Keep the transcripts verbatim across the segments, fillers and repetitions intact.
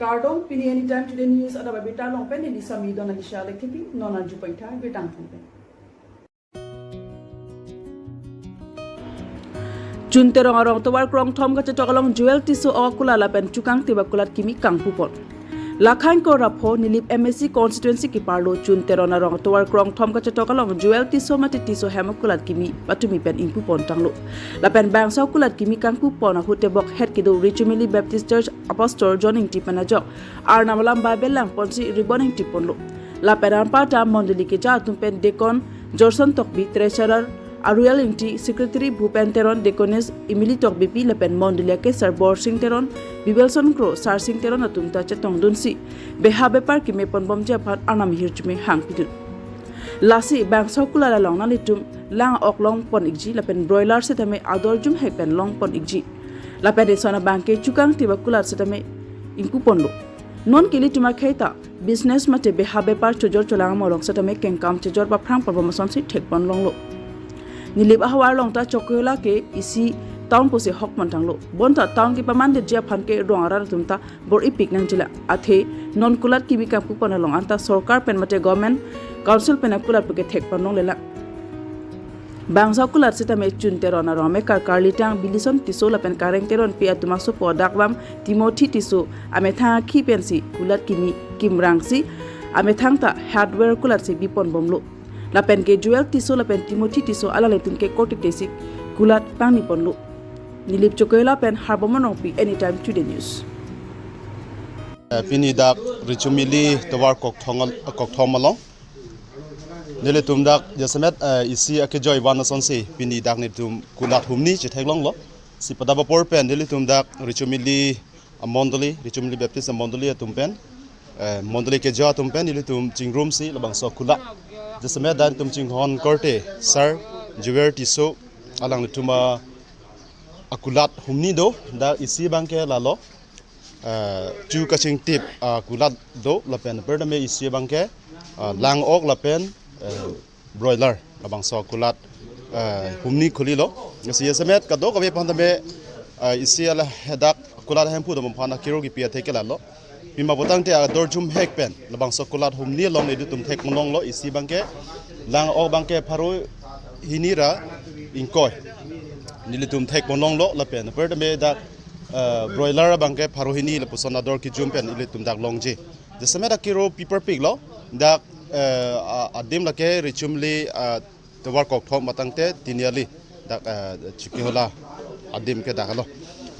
Kardom, pini Anytime Today News adap abirta along pen neli Sami Donalisha Lekthepi, non arju paitha birta angthong pen. Chun Teron arong tovar krongthom kachetok along Joel Tisso akulat lapen chukang teba kulat kimi kangpupon. Lakhain ko rapho Nilip M A C constituency keparlo Chun Teron arong tovar krongthom kachetok along Joel Tisso mate Tisso hem akulat kimi patumi pen ingpupon tanglo. Lapen bangso kulat kimi kangpupon ahut tebok het kedo Richumili Baptist Church Apostle John Ingti pen ajok Arnam alam Bible langponsi ribbon ingtiponlo. Lapen anparta mondoli keja atum pen Deacon Jorson Tokbi, Treasurer Aruel Ingti, Secretary Bhupen Teron, Deaconess Emily Tokbipi lapen mondoli akesar Borsing Teron, Bibelson Kro, Sarsing Teron atum ta chetongdunsi beha bepar kemeponbomji aphan Arnam ahirjume hangpidun. Lasi bangso kulat along nanglitum lang-ok longpon ikji lapen broiler setame ador jumhek pen longpon ikji. Lapen eson abangke chukang teba kulat setame ingpuponlo. Non ke ilitum akhei ta business mate beha bepar chojor cholang amolong setame kengkam chejor paphrang parbom asonsi thekpon longlo. Nilip ahavar along ta Chokihola ke isi town pusi hokpon tanglo. Bonta town kepamandetji aphan ke rong arat atum ta bor-ipik nangjilang. Athe non kulat kimi kangpupon along anta sorkar pen mate government council pen akulat puke thekpon longlelang. Bangso kulat setame Chun Teron arong amekar karlitang Bilison Tisso lapen Kareng Teronpi atum asopo adakvam Timothy Tisso amethang akhi pensi kulat kimi kimrangsi amethang ta hardware kulatsi biponbomlo. Lapen ke Joel Tisso lapen Timothy Tisso alanglitum ke korte tesi kulat pangniponlo. Nilip Chokihola pen Harbomon Rongpi, Anytime Today News. Eh, pini dak Richumili tovar kokthong al-, kokthom along nelitum dak jasemet, eh, isi akejoi van asonsi pini dak nelitum kulat humni chetheklonglo. Si pada bapor pen nelitum dak Richumili amondoli, Richumili Baptist amondoli atum pen, eh, mondoli keja atum pen nelitum chingrumsi labangso kulat. Jasemet dak nelitum chinghon korte Sar Joel Tisso alanglitum a akulat humni do, dak isi abangke lalo, eh, chu kachingtip akulat do, lapen pertame isi abangke, eh, lang-ok lapen, eh, broiler labangso kulat, eh, humni khulilo. Lasi jasemet kadokave aphan tame, eh, isi ala hedak kulat ahemphu dam aphan akiro kipi athe ke lalo. Pima botangte ador jumhek pen labangso kulat humni along nelitum thekpon longlo, isi abangke lang-ok abangke pharo hini ra ingkoi nelitum thekpon longlo lapen pertame dak, eh, broiler abangke pharo hini lapuson ador kijum pen nelitum dak longji. Jasemet akiro piparpiklo dak, eh, a-, adim lake Richumili, ah, tovar kokthom matangte Tiniali dak, eh, Chokihola adim ke dak lo.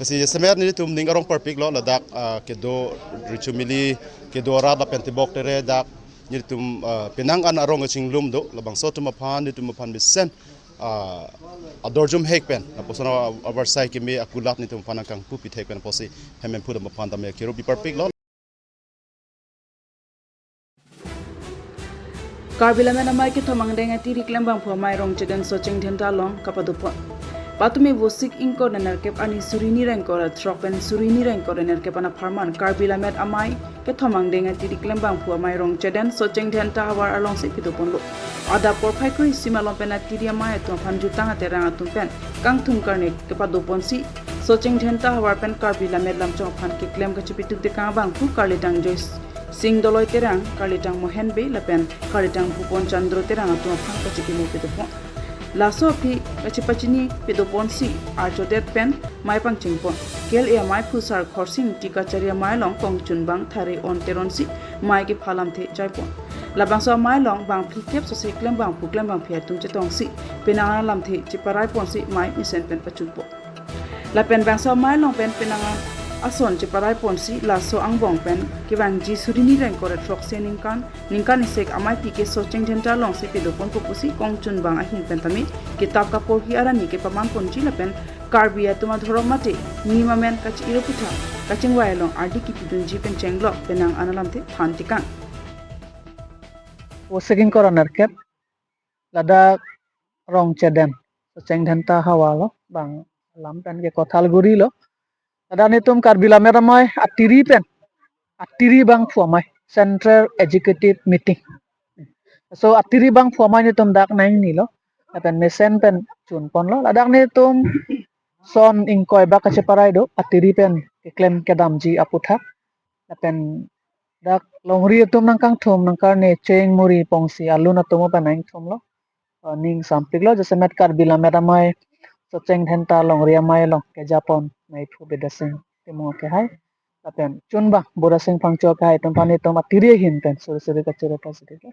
Lasi jasemet nelitum ning arong parpiklo ladak, eh, kedo Richumili kedo arat lapen tebok tere dak nelitum, eh, penang an arong kachinglum do labangso atum aphan nelitum aphan mesen, eh, ador jumhek pen lapuson a-, avarsai keme akulat nelitum aphan kangpu pithek pen pusi hem hemphu dam aphan tame akiro piparpiklo. Karbi Lammet Amei kethom angdeng atiri klembangphu amei Rongchedon Socheng Dhenta along kapadopon. Patumi Vosik ingkoi ra nerkep arni suri hini ra ingkoi ra throk pen suri hini ra ingkoi ra nerkep an apharman Karbi Lammet Amei kethom angdeng atiri klembangphu amei Rongchedon Socheng Dhenta havar alongsi pidoponlo. Adap porphai kre-isi malom pen atiri amei atum aphan jutang aterang atum pen kangthum karne kepadoponsi Socheng Dhenta havar pen Karbi Lammet Lamchong aphan keklem kachepituk tekang abangphu karlitang Joy Sing Doloi Terang, karlitang Mohen Bey lapen karlitang Bhupon Chandro Terang atum aphan kachikimo pedopon. Laso aphi kachepachini pedoponsi archodet pen mei pangchengpon. K L A amei Phusar Khorsing Tikachari amei along kongchunbang Thare On Teronsi mei kepha lamthe chaipon. Labangso amei along bang phlikep sose klembangphu klembangphi atum chetongsi penang an alamthe cheparaiponsi mei mesen pen pachunpon. Lapen bangso amei along pen penang an ason cheparaiponsi laso angbong pen kevangji suri hini ra ingkoi ra throk se ningkan, ningkan isek amei P K Socheng Dhenta alongsi pedoponpo pusi kongchunbang ahin pen tame kitap kaporhi arani kepamanponji lapen Karbi atum adhorom mate nim amen kachi-iro pitha kachingvai along ardi kipidunji pen chenglok penang an alamthe than tekang. Vosik ingkoi ra nerkep ladak Rongchedon Socheng Dhenta havar lo, bang alam pen ke Kothalguri lo. Ladak nelitum Karbi Lammet Amei atiri pen, atiri bangphu amei Central Executive Meeting. So atiri bangphu amei nelitum dak nangni lo, lapen mesen pen chunponlo. Ladak nelitum son ingkoi bak kacheparai do atiri pen keklem kedamji aputhak. Lapen dak longri atum nangkangthum nangkarne cheng muri pongsi alun atum pen nangthumlo. Eh, ning sampiklo, jasemet Karbi Lammet Amei Socheng Dhenta Longri Amei along kejapon Meiphu Bidya Sing Timung akehai. Lapen chunbang Bura Sing Phangcho akehai atum aphan netum atiri ahin pen suri suri kachoro ta suri ke.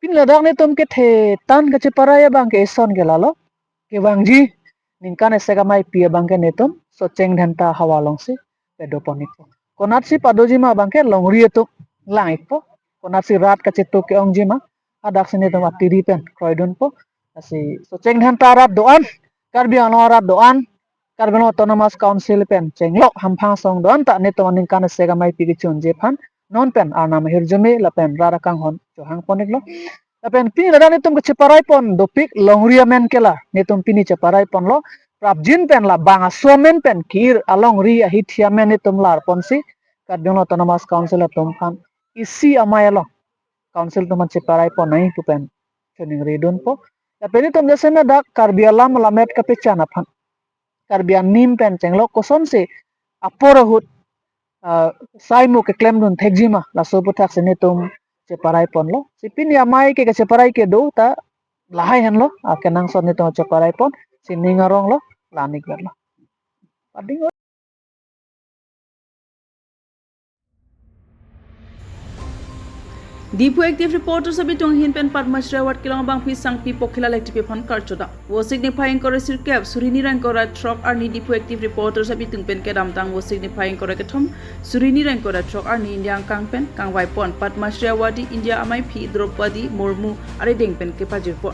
Pini ladak netum kethe tan kacheparai abang ke eson ke lalo. Kevangji ningkan esek ameipi abang ke netum Socheng Dhenta havar alongsi padopon-ikpo. Konatsi padoji ma abang ke longri atum lang-ikpo. Konatsi rat kachetok ke-ongji ma, hadaksi netum atiri pen kroidunpo. Lasi Socheng Dhenta arat do-an, Karbi Anglong arat do-an, Karbi Anglong Autonomous Council pen chenglok hamphang asong do-an ta netum aningkan esek ameipi kechunji aphan non pen arnam ahirjume lapen rat akanghon chohangpon-iklo. Lapen pini ladak netum kacheparaipon dopik longri amen ke la netum pini cheparaiponlo. Prapjin pen labang aso amen pen ke-ir alongri ahithi amen netum larponsi Karbi Anglong Autonomous Council atum aphan isi amei along Council atum aphan cheparaipon nangji pu pen chiningridunpo. Lapen netum jasemet dak Karbi alam alammet kapechan aphan, Karbi anim pen chenglok kosonsi apor ahut, ah, saimu keklemdun thekji ma, laso aphuthaksi netum cheparaiponlo. Si pini amei ke kacheparai kedo ta lahai henlo, ah, kenangsot netum cheparaipon, si ning aronglo, la-an-ikvetlo. Pading. Diphu Active Reporters abitung ahin pen Padma Shri Award kelong abangphu Sangpi Pokhilalal Lekthipi aphan karchodam. Vosik niphai ingkoi ra sirkep, suri hini ra ingkoi ra throk arni Diphu Active Reporters abitung pen kedamtang Vosik niphai ingkoi ra kethom, suri hini ra ingkoi ra throk arni India angkang pen kangvaipon Padma Shri Award India ameiphi Droupadi Murmu arideng pen kepajirpon.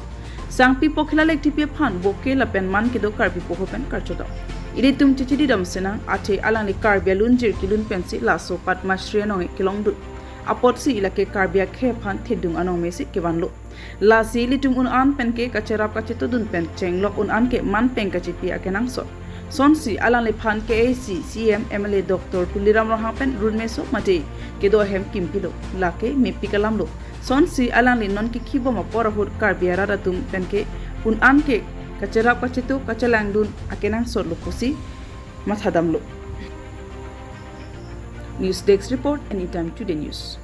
Sangpi Pokhilalal Lekthipi aphan bouquet lapen man kedo Karbi poho pen karchodam. Ilitum chechididam senang athe alangli Karbi alunjir kelun pensi laso Padma Shri anong kelongdun. Apotsi lake Karbi akhei aphan thedung anong mesi kevanlo. Lasi ilitum un-an pen ke kacherap kachetodun pen chenglok un-an ke man pen kachepi akenangsot. Sonsi alangliphan K A A C C E M M L A Doctor Tuliram Ronghang pen runmeso mate kedo ahem kimpilo, lake mepik alamlo. Sonsi alangli non kikhibom apor ahut Karbi arat atum pen ke un-an ke kacherap kacheto kachelangdun akenangsotlo pusi mathadamlo. News Desk Report, Anytime Today News.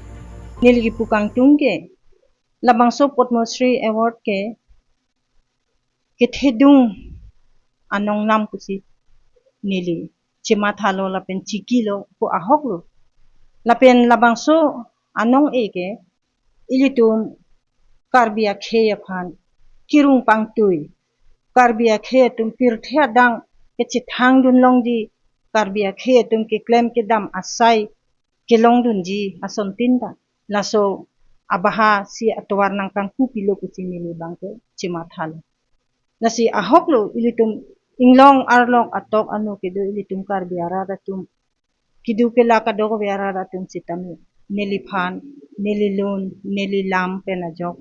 Neli kipu kangtung ke labangso Padma Shri Award ke kethedung anong lam pusi neli chemathalo lapen chikilo pu ahoklo. Lapen labangso anong-e ke ilitum Karbi akhei aphan kerung pangtui, Karbi akhei atum pirthe adang kechethangdun longji, Karbi akhei atum keklem kedam asai kelongdunji asontin ta laso abaha si atovar nangkangkupilo pusi neli abangke chemathalo. Lasi ahoklo ilitum inglong arlok atok ano kedo ilitum Karbi arat atum, keduk kela kadokave arat atum sitame neliphan, neli lun, neli lam pen ajok,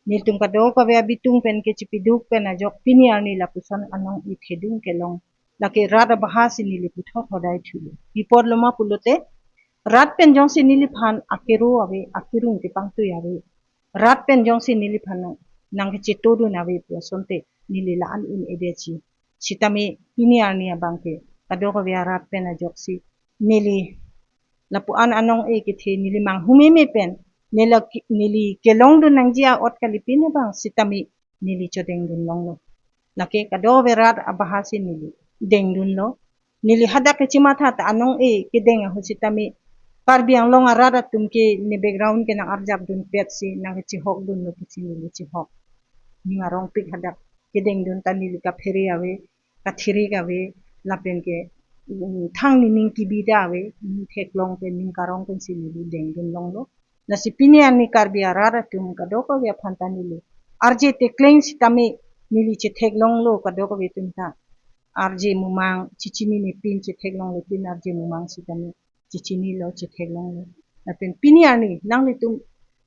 nelitum kadokave abitung pen kechipiduk pen ajok pini arni lapuson anong-e thedung kelong, lake rat abaha si neli puthot hodai thulo. Pi apotlo ma pulote rat pen jongsi neliphan akero ave, akerung kepangtui ave, rat pen jongsi neliphan nang, nangkechetodun ave pu asonte neli la-an un-edetji. Sitame pini arni abangke kadokave arat pen ajoksi neli lapu-an anong-e kethe neli manghumeme pen neli ki-, neli kelongdun nangji a-ot kalipin abang sitame neli chodengdun longlo. Lake kadokave rat abaha si neli dengdunlo. Neli hadak kechematha ta anong-e kedeng ahut sitame Karbi Anglong arat atum ke ne background ke nang-arjapdunpetsi nangkechihokdunlo pusi neli chihok. Ning arongpik hadak kedengdun ta neli kaphere ave, kathirik ave, lapen ke, mm, thang nening kibi ta ave, ning theklong pen ning karong pensi neli dengdun longlo. Lasi pini arni Karbi arat atum kadokave aphan ta neli arje tekleng sitame neli chetheklonglo kadokave atum ta. Arje mumang chechinine pin chetheklongle pin arje mumang sitame chechinilo chetheklonglo. Lapen pini arni nanglitum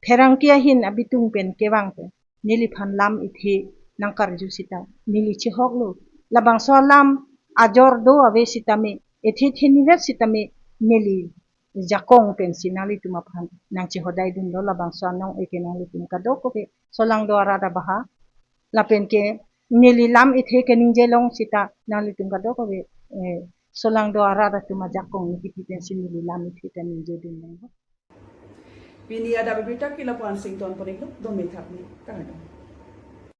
pherangke ahin abitung pen kevang pen neliphan lam ithe nangkarju sita neli chihoklo. Labangso alam ajor do ave sitame, ithe thenivet sitame neli jakong pensi nanglitum aphan nangchehodaidunlo labangso anong-e ke nanglitum kadokave solangdo arat abaha. Lapen ke neli lam ithe keningje long sita nanglitum kadokave, eh, solangdo arat atum ajakong ni kipi pensi neli lam ithi ta ningje dun nang. Pini adap abirta ke lapu-an sington pon-iklo, dome thap ni, kardom.